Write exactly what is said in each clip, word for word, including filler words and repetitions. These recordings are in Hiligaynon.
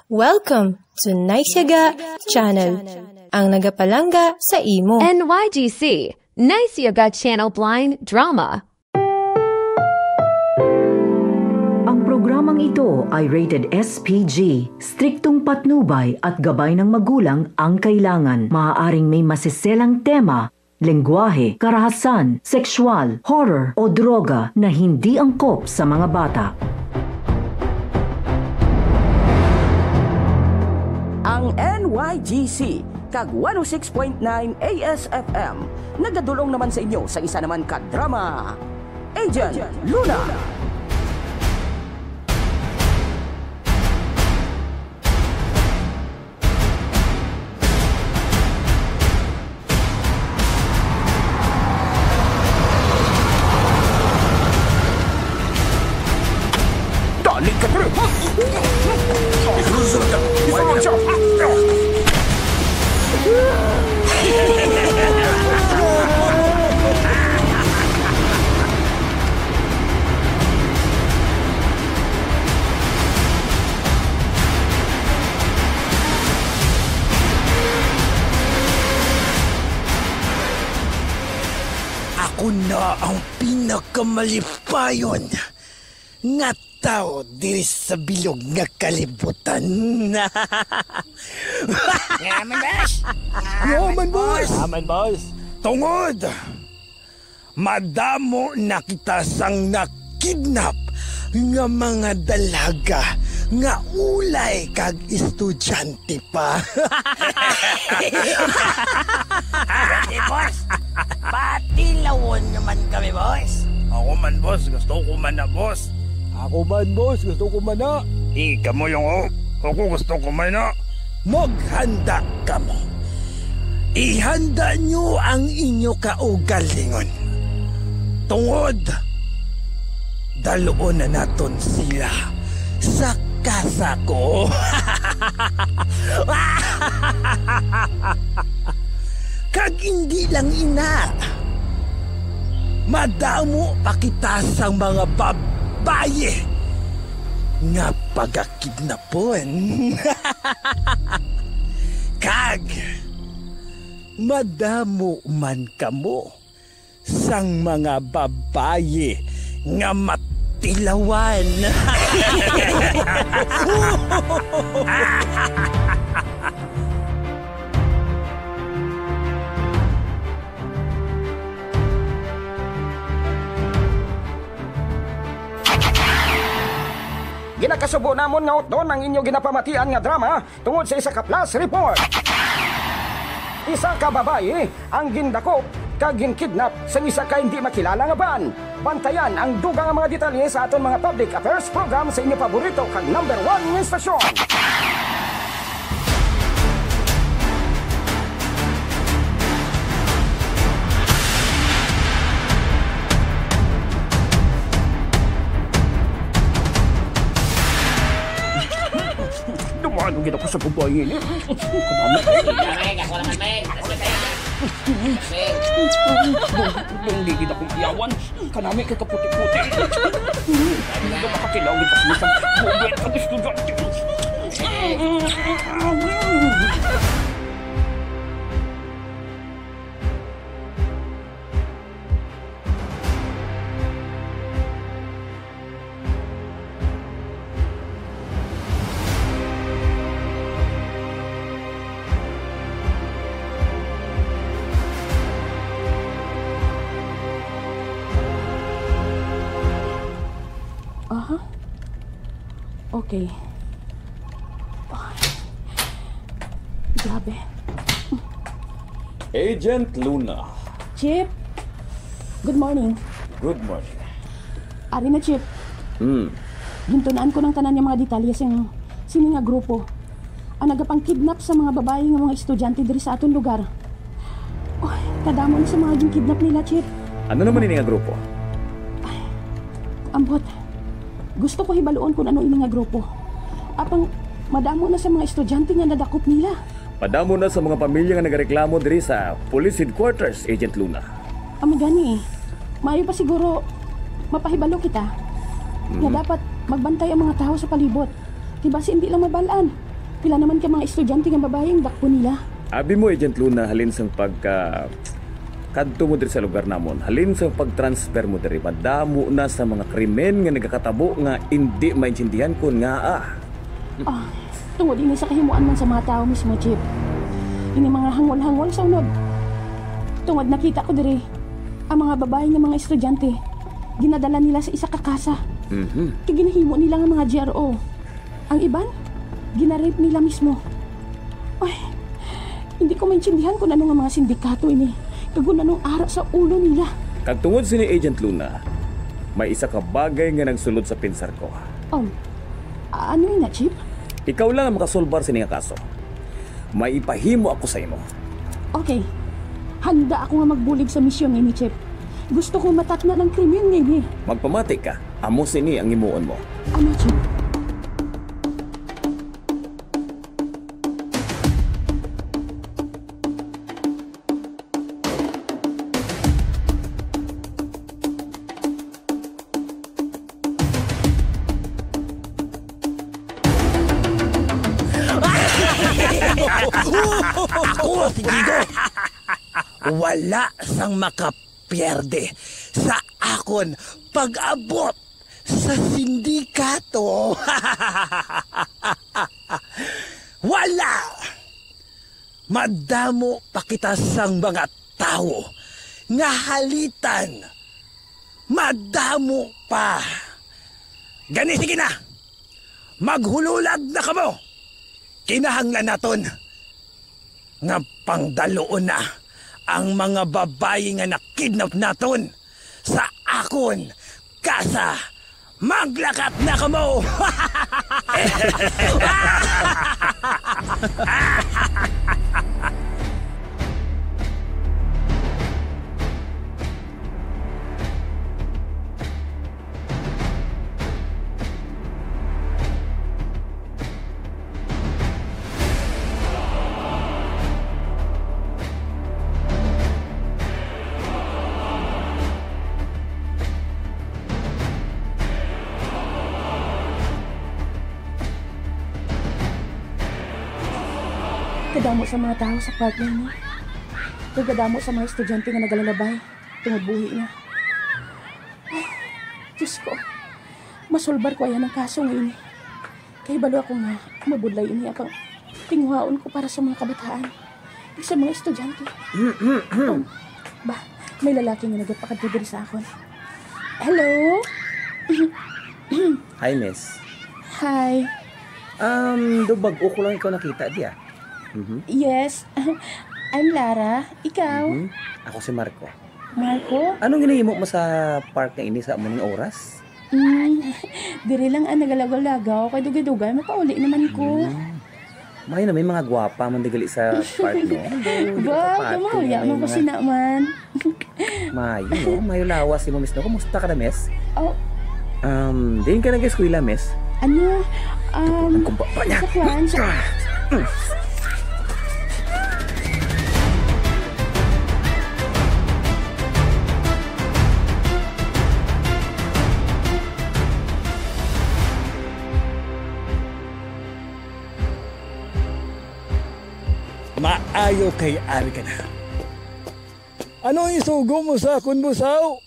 Welcome to Nice Yaga Channel, ang nagapalangga sa imo. N Y G C, Nice Yaga Channel Blind Drama. Ang programang ito ay rated S P G. Striktong patnubay at gabay ng magulang ang kailangan. Maaaring may masiselang tema, lengguwahe, karahasan, sexual, horror, o droga na hindi angkop sa mga bata. Ang N Y G C kag one oh six point nine A S F M nagadulong naman sa inyo sa isa naman ka drama, Agent Luna. Dali ka, pre! Isa lang siya! Ako na ang pinakamalipayon nga tawo diri sa bilog nga kalibutan. Nga man, boss! Nga man, boss! Nga man, boss! Tungod madamo na kita sang nakidnap nga mga dalaga nga ulay kag estudyante pa. Pwede, boss. Patilawon naman kami, boss. Ako man, boss. Gusto ko man na, boss. Ako man, boss. Gusto ko man na. Di kamo yung o-, ako gusto ko man na. Maghanda kamo. Ihanda nyo ang inyo kaugalingon. Tungod, daluon na naton sila sa kasa ko. Kag indi lang ina, madamo pa kita sang mga babayi nga pagakidnapon. Kag madamo man kamo sang mga babayi nga matilawan. Ginakasubo namon nga utdon ang inyo ginapamatian nga drama tungod sa isa ka flash report. Isa ka babayi ang gindakop kag ginkidnap sang isa ka hindi makilala nga van. Bantayan ang dugang nga mga detalye sa aton mga public affairs program sa inyo paborito kag number one nga istasyon. Dumalo gid ako sa babayi ini. Meng, ako naman, Meng. Kasi, Meng. Meng. Dong, dong, di gid ako iyawan. Kanami kay kaputi-puti. Hindi ka makakilaw kita sa isang bubet at estudyante. Aha. Okay. Ay. Grabe. Agent Luna. Chief, good morning. Good morning. Ari na, Chief. Hmm. Gintunaan ko ng tanan nga mga detalye sing, sini nga grupo. Ang nagapangkidnap sa mga babayi nga mga estudyante diri sa aton lugar. Uy, kadamo na sa mga ginkidnap nila, Chief. Ano naman ini nga grupo? Ay, ambot. Gusto ko hibaluon kung ano ini nga grupo. Apang madamo na sa mga estudyante nga nadakop nila. Madamo na sa mga pamilya nga nagareklamo diri sa police headquarters, Agent Luna. Amo gani, maayo pa siguro mapahibalo kita nga Mhm. dapat magbantay ang mga tawo sa palibot. Kay basi hindi lang mabal-an. Pila naman ka mga estudyante nga babayi ang dakpon nila? Abi mo, Agent Luna, halin sang pagka-, kadto mo diri sa lugar namon, halin sang pag-transfer mo diri, madamo na sa mga krimen nga nagakatabo nga indi maintindihan kon ngaa. Ah, tungod ini sa kahimuan man sa mga tawo mismo, Chief. Ini mga hangol-hangol sa unod. Tungod nakita ko diri, ang mga babayi nga mga estudyante, ginadala nila sa isa ka kasa. Mhm. Kay ginahimo nila nga mga G R O. Ang iban, ginarape nila mismo. Ay, hindi ko maintindihan kung ano nga mga sindikato ini, kag kung anong ara sa ulo nila. Kag tungod sini, Agent Luna, may isa ka bagay nga nagsulod sa pinsar ko. Um, ano ina, Chief? Ikaw lang ang makasolbar sini nga kaso. May ipahimo ako sa imo. Okay. Handa ako nga magbulig sa misyon nga ini, Chief. Gusto ko matakna ang krimen nga ini. Magpamati ka. Amo sini ang himuon mo. Ano, Chief? Ako si Gigo. Wala sang makapierde sa akon pag-abot sa sindikato. Wala! Madamo pa kita sang mga tawo nga halitan. Madamo pa. Gani, sige na. Maghulolag na kamo. Kinahanglan naton nga pangdaluon na ang mga babayi nga nakidnap naton sa akon kasa. Maglakat na kamo! Kadamo sa mga tawo sa park na ini. Kag kadamo sa mga estudyante nga nagalalabay tungod buhi na. Ay, Diyos ko, masulbar ko ayan ang kaso nga ini. Kay balo ako nga mabudlay ini ang pang-, tinguhaon ko para sa mga kabataan, sa mga estudyante. Um, ba, may lalaki nga nagapakadto diri sa akon. Hello? Hi, miss. Hi. Um, do bag-o ko lang ikaw nakita, di ah? Mhm. Yes. I'm Lara. Ikaw? Mhm. Ako si Marco. Marco? Anong ginahimo mo sa park nga ini sa amo ning oras? Mm, diri lang ang nagalagaw-lagaw, kay dugay-dugay mapauli naman ko. Mm. May na, may mga gwapa man digali sa park, no? Ba, kamahuya man ko sina man. Mayo, no? Mayo lawas si Miss, no? Kumusta ka na, Miss? Oh. Um, diin ka nag-eskwela, Miss? Ano? Um, ang kumba pa niya. Sa kwan, sa Maayo kay ari ka na. Ano ang isugo mo sa akon, Busaw?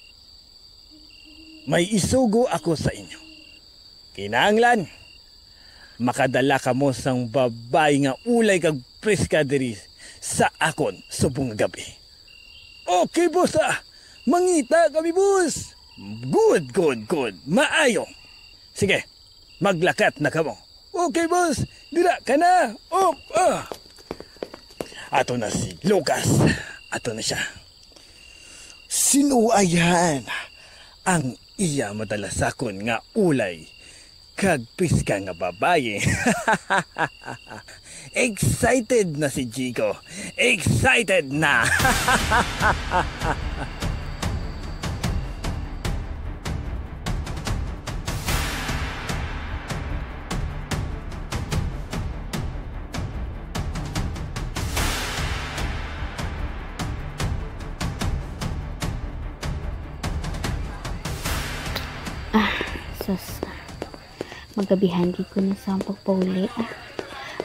May isugo ako sa inyo. Kinahanglan, makadala kamo sang babayi nga ulay kag preska diri sa akon subong nga gab-i. Okay, boss, ah. Mangita kami, boss. Good, good, good. Maayo. Sige, maglakat na kamo. Okay, boss. Dira ka na. Op, ah. Ato na si Lucas. Ato na siya. Sinuayan ang iya madalasakon nga ulay kag piska nga babayi. Excited na si Jigo. Excited na! Ah, sus. Magabihan gid ko ni sa pagpauli. Ah,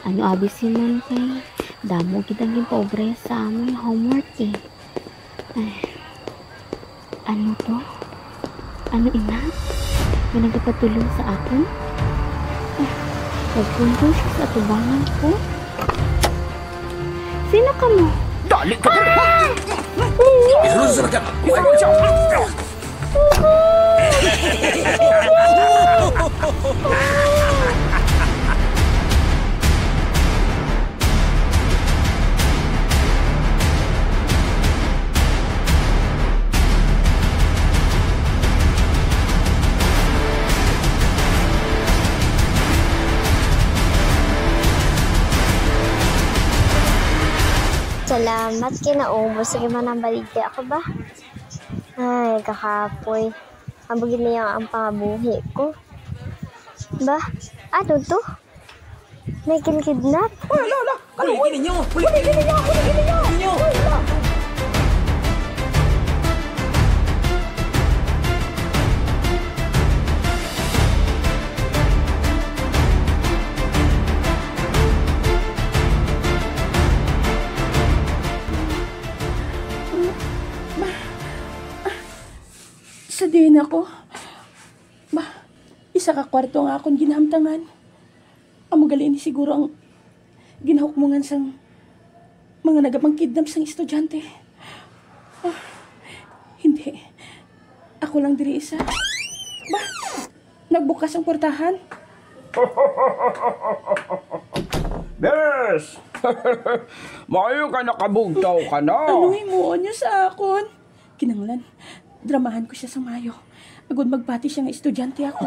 Ano abi siman kay damo gid ang ginpaobra sa amon nga homework eh. Ay, ano to? Ano ina? May nagapatulong sa akon? Ay, nagpundol siya sa atubangan ko? Sino ka mo? Dali ka diri! Ilusra ka! Ilusra ka! Salamat kay naubos sa man ang baligya ko ba? Ay, kakapoy. Amo gid niya ang pangabuhi ko. Ba? Ano to? May kinkidnap? Wala, wala. Kaluoy. Kuligin ninyo. Kuligin ninyo. Kuligin ninyo. Ninyo. Wala. Sa din ako. Ba, isa ka kwarto nga akon ginhamtangan. Amo gali ni siguro ang ginahukmongan sang mga nagapangkidnap sang estudyante. Ah, hindi. Ako lang diri isa. Ba, nagbukas ang portahan. Bes! Maayo ka nakabugtaw ka na. Ano himuon niyo sa akon? Kinanglan, dramahan ko siya sa mayo. Agod magbati siya nga estudyante ako.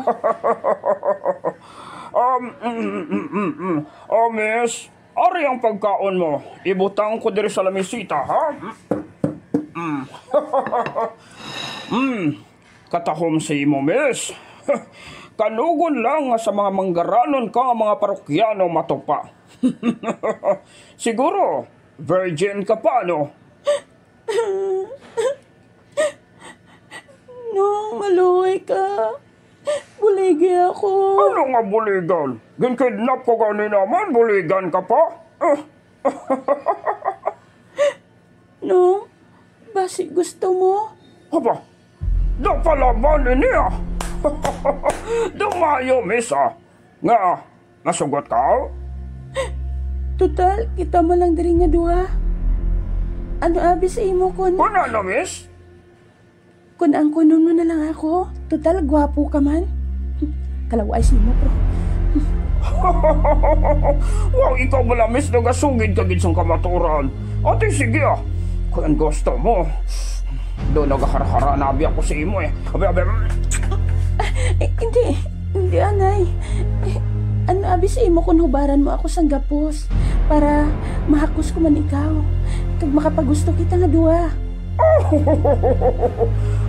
Um, mm, mm, mm, mm. Oh, miss, ari ang pagkaon mo. Ibutang ko diri sa lamisita, ha? Mm. Mm. Katahom sa imo, miss. Kanugon lang nga sa mga manggaranon ka nga mga parokyano matupa. Siguro, virgin ka pa, no? No, maluoy ka. Buligi ako. Ano nga buligan? Ginkidnap ko gani naman, buligan ka pa? Ah. No, basi gusto mo? Aba, daw palaban ini, ah. Daw maayo, miss, ah. Nga, masugot ka? Total, kita man lang diri nga duha. Ano abi sa imo kon Wala na, miss. Kon angkunon mo na lang ako, total gwapo ka man. Kalaw-ay sa imo, bro. Wow, ikaw bala, miss, nagasugid ka gid sang kamaturan. Ate, sige, ah. Kung ang gusto mo. Do, nagaharhara na abi ako sa imo, eh. Abi, abi. Eh, hindi, hindi, anay. Eh, ano abi sa imo kung hubaran mo ako sang gapos para mahakos ko man ikaw, kag makapagusto kita nga duha?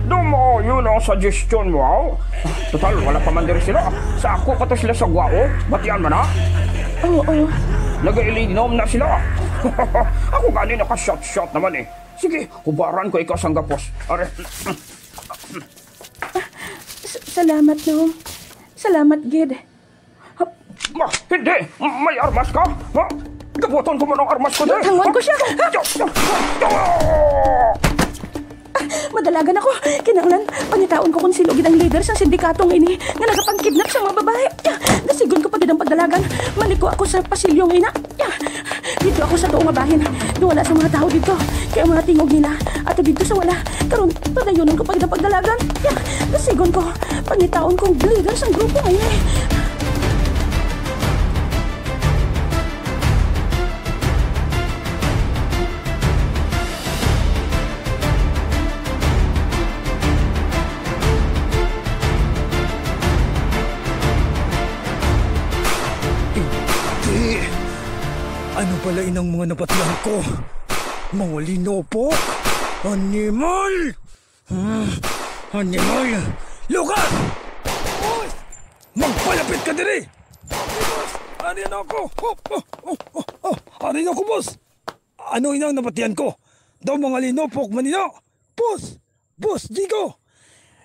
Daw maayo na ang suggestion mo, aw. Total, wala pa man diri sila. Sa ako pa to sila sa gwao. Batian man, ha? Oo. Nagailinom na sila. Ako gani naka-shot-shot naman, eh. Sige, hubaran ko ikaw sang gapos. Are. S-, salamat, Nong. Salamat gid. Ma, hindi! May armas ka? Ha? Gabuton ko mo ng armas ko, di? Tangon ko siya. Ah, madalagan ako. Kinahanglan, pangitaon ko kung sino gid ang leader sa sindikato nga ini nga nagapangkidnap sa mga babae. Ah, dasigon ko pa gid ang pagdalagan. Maliko ako sa pasilyo nga ina. Ah, dito ako sa tuo nga bahin. Duwala sa mga tao dito. Kaya ang mga tingog nila ato dito sa wala. Karon, padayonon ko pa gid ang pagdalagan. Ah, dasigon ko. Pangitaon kong leader sang grupo nga ini. Hindi. Ano pala inang mga nabatian ko? Mga linopok? Animal! Hmm, animal! Lugar! Boss! Magpalapit ka diri! Boss! Ari na ako! Oh, oh, oh, oh, oh. Ari na ako, boss! Ano inang nabatian ko? Daw mga linopok man ina! Boss! Boss Digo!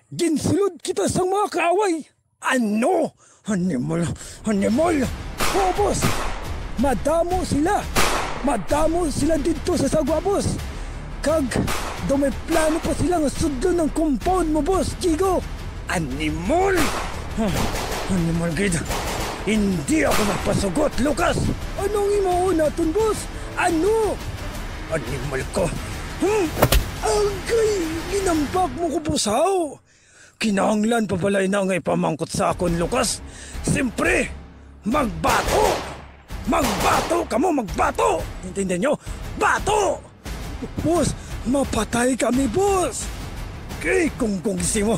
Ginsulod kita sang mga kaaway! Ano? Animal! Animal! Oo, boss! Madamo sila. Madamo sila didto sa sagwa, boss. Kag daw may plano pa sila nga sudlon ang compound mo, boss Jigo. Animal! Huh, animal gid. Hindi ako magpasugot, Lucas. Ano ang imo naton, boss? Ano? Animal ko. Hmm? Agay, ginambak mo ko, boss, haw. Kinahanglan pa bala ina nga ipamangkot sa akon, Lucas? Siyempre, magbato! Magbato kamo, magbato! Intindihan nyo? Bato! Boss, mapatay kami, boss! Kay kung kung si mo,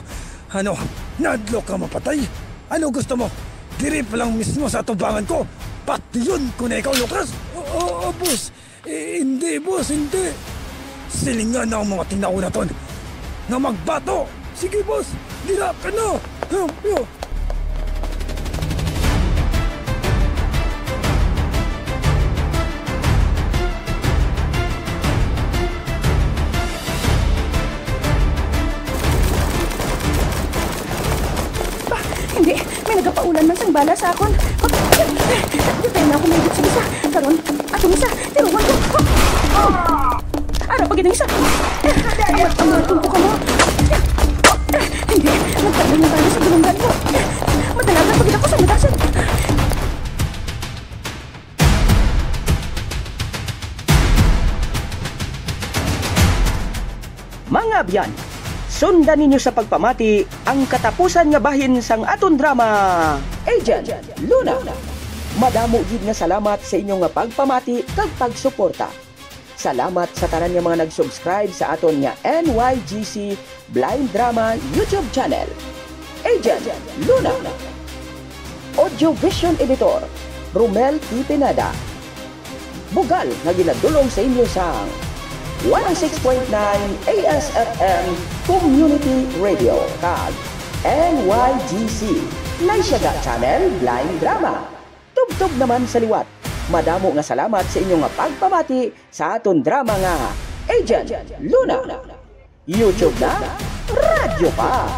ano, nadlo ka mapatay? Ano gusto mo? Diri pa lang mismo sa tubangan ko, patyon ko na ikaw, Lucas! Oo, boss. Eh, hindi, boss, hindi. Silingan na ang mga tinawo naton nga magbato. Sige, boss. Dira ka na. Huh, yo. Hindi. May nagapaulan man sang bala sa akon. Dito na ako may sa isa. Karon, atong isa. Tiruwan ko. Ara pa gid ang isa. Amat, amat ko kamo. Hindi. Nagtagong na tayo sa dulunggan ko. Madalagan pa gid ako sa matasan. Mga abyan, sundan ninyo sa pagpamati ang katapusan nga bahin sang aton drama, Agent Luna. Madamo gid nga salamat sa inyo nga pagpamati kag pagsuporta. Salamat sa tanan nga mga nag-subscribe sa aton nga N Y G C Blind Drama YouTube channel. Agent Luna. Audio Vision Editor, Romel T. Pineda. Bugal nga ginadul-ong sa inyo sang one oh six point nine A S F M Community Radio kag N Y G C Naysyaga Channel Blind Drama. Tubtob naman sa liwat, madamo nga salamat sa inyo nga pagpamati sa aton drama nga Agent Luna. YouTube na, radyo pa.